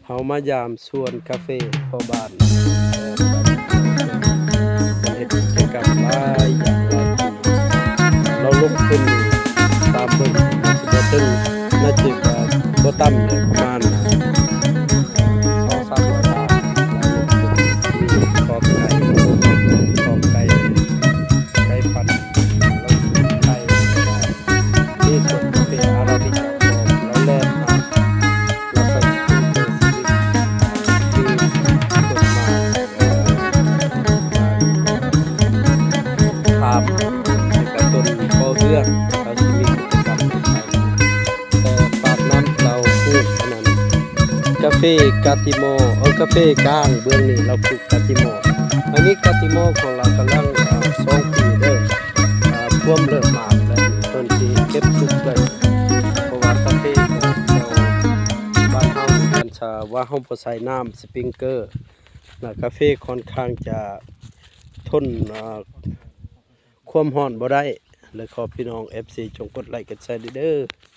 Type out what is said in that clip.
ເຮົາມາຢາມສວນກາເຟພໍ່ບ້ານ ເອີ ເພິ່ນເຮັດກິດຈະກຳຫຼາຍຢ່າງຫຼາຍປີ. ລາວລົງທຶນຕາມເບິ່ງ ໜ້າຈະບໍ່ເຖິງ ໜ້າຈະບໍ່ຕ່ຳເລີຍ ປະມານສອງສາມຮ້ອຍບາດ. ລາວລົງທຶນມີຄອກໄກ່ ຄອກໄກ່ ໄກ່ພັນ ລາວໄກ່ ມີສວນກາເຟອາຣາບິກຂອງລາວແຫຼະ ລາວໃສ່ສະປຣິງເກີ ຊີວິດ ມີຕົ້ນໝາກ ເອີ ພາມ ແລ້ວກໍຕົ້ນປໍເຮືອງ ລາວຊິມີກິດຈະກຳ ເອີ ປາກນ້ຳເຕົາ ປູກອັນນັ້ນ ກາເຟກາຕິມໍ ເອີ ກາເຟກາງເບື້ອງນີ້ ລາວປູກກາຕິມໍ. ອັນນີ້ກາຕິມໍຂອງລາວກຳລັງ ເອີ ສອງປີເດີ ເອີ ພວມເລີ່ມໝາກແລ້ວ ເພິ່ນຊິເກັບສຸກໄດ້ ເພາະວ່າກາເຟແຖວ ແຖວບ້ານເຮົາ ອັນຊາວ່າເຮົາບໍ່ໃສ່ນ້ຳສະປຣິງເກີ ນະ ກາເຟຄ່ອນຂ້າງຈະທົນ ເອີ ຄວາມຮ້ອນບໍ່ໄດ້ ແລະ ຂໍພີ່ນ້ອງເອັຟຊີຈົ່ງກົດໄລກ໌ກົດແຊເດີ.